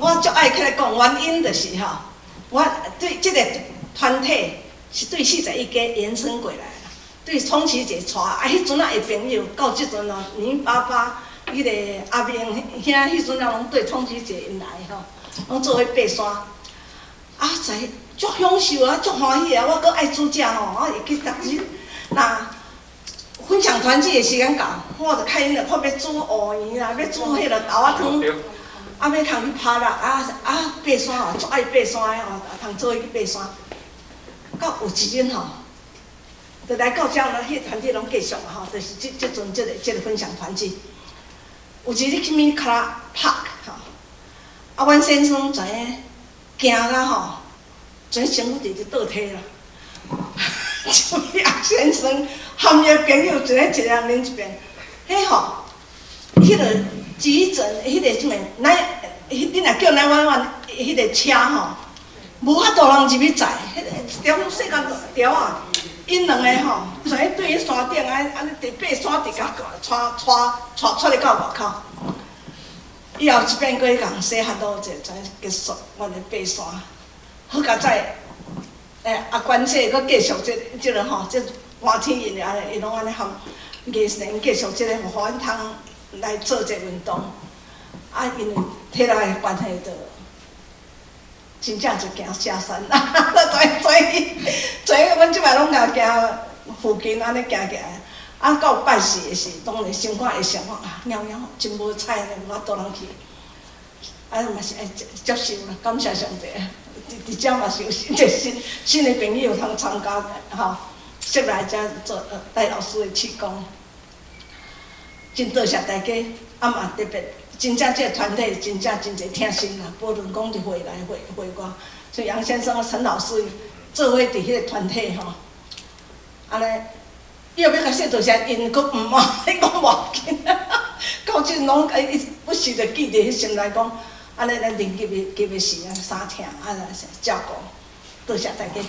我足愛起來講，原因就是吼，我對這個團體是對41家延伸過來啦，對聰琪姐帶啊，彼陣仔的朋友到這陣哦，年爸爸、彼個阿明兄，彼陣仔攏對聰琪姐𪜶來吼，攏做伙爬山，啊，在足享受啊，足歡喜啊！我閣愛煮食吼，我會記逐日若分享團聚的時間到，我就開𪜶，我欲煮芋圓啦，欲煮彼個豆仔湯，啊，欲通去拍獵啊啊爬山吼，足愛爬山的吼，通做伙去爬山。到有一日吼，就來到遮啦，彼個團體攏繼續吼，就是這這陣這個這個分享團聚。有一日去 Minnekhada Park 吼，啊，阮先生知影驚甲吼，全身佇咧倒退啦。這位阿先生含伊的朋友一个一個人啉一遍，彼吼，彼個急診，彼個啥物，咱，你若叫 911彼個車吼，無法度人入去載，彼個一條細間條仔，𪜶兩个吼，全對彼山頂按按呢佇爬山佇共帶帶帶出來到外口。以後這擺閣去共洗較多者，才結束阮的爬山。好佳哉，欸，阿關姐閣繼續這這個吼，這寒天因的按呢，伊攏按呢含藝神繼續這個，予阮通來做這個運動。啊，因為體力的關係，就真正就行下山啦。所以，所以，阮這擺攏共行附近按呢行起來。啊，到拜四的時，當然心肝會想講啊，貓貓真無彩呢，無法度通去。啊，嘛是愛接接受啦，感謝上帝。佇佇遮嘛是有新一新新的朋友通參加吼，說來遮做戴老師的試講，真多謝大家，啊嘛特別真正這個團體真正真濟疼心啦，無論講佇會內會會外，像楊先生、陳老師做伙佇彼個團體吼，按呢，伊後欲共說多謝，𪜶閣毋嘛，伊講無要緊，到這攏伊不時就記佇彼心內講。按呢，咱臨急的急的時啊，相疼啊，照顧，多謝大家。